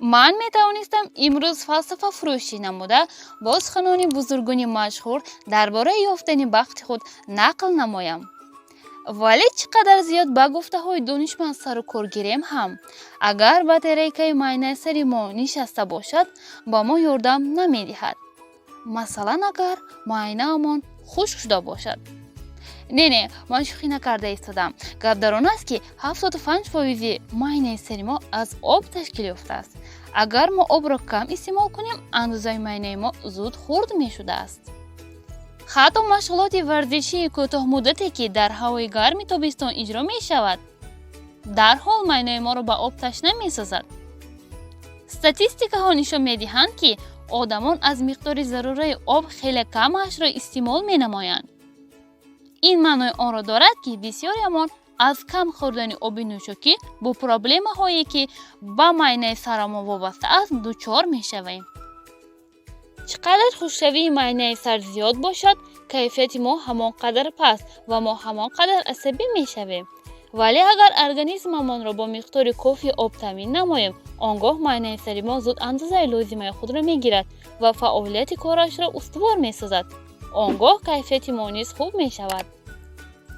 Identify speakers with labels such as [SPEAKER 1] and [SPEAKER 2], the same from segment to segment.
[SPEAKER 1] Ман метавонистам имрӯз фалсафафурӯшӣ намуда, бо суханони бузургони машҳур дар бораи ёфтани бахти худ нақл намоям. Вале чӣ қадар зиёд ба гуфтаҳои донишманд сару кор гирем ҳам, агар батарейкаи майнаи сари мо нишаста бошад, ба мо ёрдам намедиҳад. Масалан, агар майнаамон хушк шуда бошад. Не, не, ман шӯхӣ накарда истодам. Гап дар он аст, ки 75 фоизи майнаи сари мо аз об ташкил ёфтааст. Агар мо обро кам истеъмол кунем, андозаи майнаи мо зуд хурд мешудааст. Ҳатто машғулоти варзишии кӯтоҳмуддате, ки дар ҳавои гарми тобистон иҷро мешавад, дарҳол майнаи моро ба об ташна месозад. Статистикаҳо нишон медиҳанд, ки одамон аз миқдори зарураи об хеле камашро истеъмол менамоянд. Ин маънои онро дорад, ки бисёриамон аз кам хӯрдани оби нӯшокӣ бо проблемаҳое, ки ба майнаи сарамон вобаста аст, дучор мешавем. Чӣ қадар хушкшавии майнаи сар зиёд бошад, кайфияти мо ҳамон қадар паст ва мо ҳамон қадар асабӣ мешавем. Вале агар организмамонро бо миқдори кофии об таъмин намоем, он гоҳ майнаи сари мо зуд андозаи лозимаи худро мегирад ва фаъолияти корашро устувор месозад. Он гоҳ кайфияти мо низ хуб мешавад.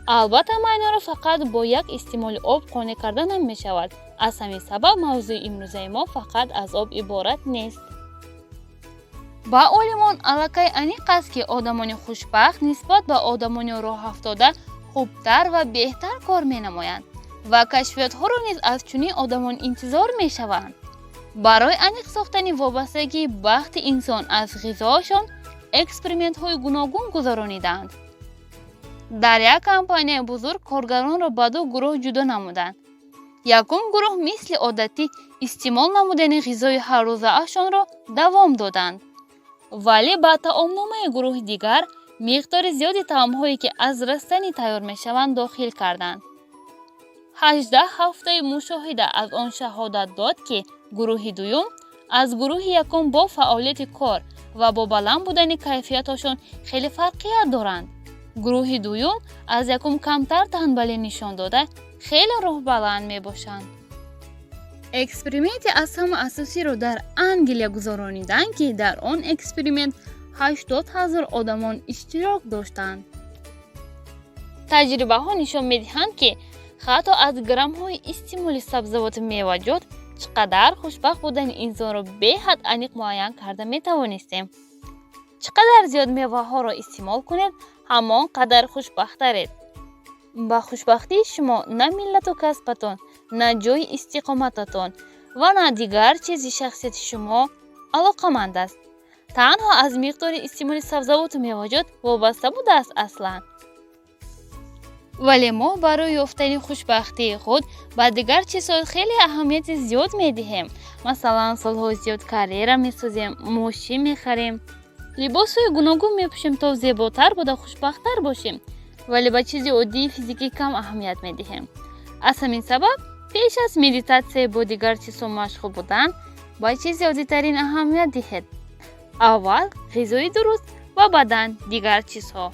[SPEAKER 1] Албатта, майнаро фақат бо як истеъмоли об қонеъ карда намешавад. Аз ҳамин сабаб мавзӯи имрӯзаи мо фақат аз об иборат нест. Ба олимон аллакай аниқ аст, ки одамони хушбахт нисбат ба одамони роҳафтода хубтар ва беҳтар кор менамоянд ва кашфиётҳоро низ аз чунин одамон интизор мешаванд. Барои аниқ сохтани вобастагии бахти инсон аз ғизоашон экспериментҳои гуногун гузаронидаанд. Дар як компанияи бузург коргаронро ба ду гурӯҳ ҷудо намуданд. Якум гурӯҳ мисли одатӣ истеъмол намудани ғизои ҳаррӯзаашонро давом доданд, вале ба таомномаи гурӯҳи дигар миқдори зиёди таомҳое, ки аз растанӣ тайёр мешаванд, дохил карданд. 18 ҳафтаи мушоҳида аз он шаҳодат дод, ки гурӯҳи дуюм аз гурӯҳи якум бо фаъолияти кор ва бо баланд будани кайфияташон хеле фарқият доранд. Гурӯҳи дуюм аз якум камтар танбалӣ нишон дода, хеле рӯҳбаланд мебошанд. Эксперименти аз ҳама асосиро дар Англия гузарониданд, ки дар он эксперимент 80 000 одамон иштирок доштанд. Таҷрибаҳо нишон медиҳанд, ки ҳатто аз граммҳои истеъмоли сабзавоту меваҷот чӣ қадар хушбахт будани инсонро беҳад аниқ муайян карда метавонистем. Чӣ қадар зиёд меваҳоро истеъмол кунед, ҳамон қадар хушбахттаред. Ба хушбахтии шумо на миллату касбатон, на ҷойи истиқомататон ва на дигар чизи шахсияти шумо алоқаманд аст. Танҳо аз миқдори истеъмоли сабзавоту меваҷот вобаста будааст аслан. Вале мо барои ёфтани хушбахтии худ ба дигар чизҳо хеле аҳамияти зиёд медиҳем. Масалан, солҳои зиёд карьера месозем, мошин мехарем, либосҳои гуногун мепӯшем, то зеботар буда, хушбахттар бошем, вале ба чизи оддии физикӣ кам аҳамият медиҳем. Аз ҳамин сабаб пеш аз медитатсия бо дигар чизҳо машғул будан, ба чизи оддитарин аҳамият диҳед. Аввал ғизои дуруст ва баъдан дигар чизҳо.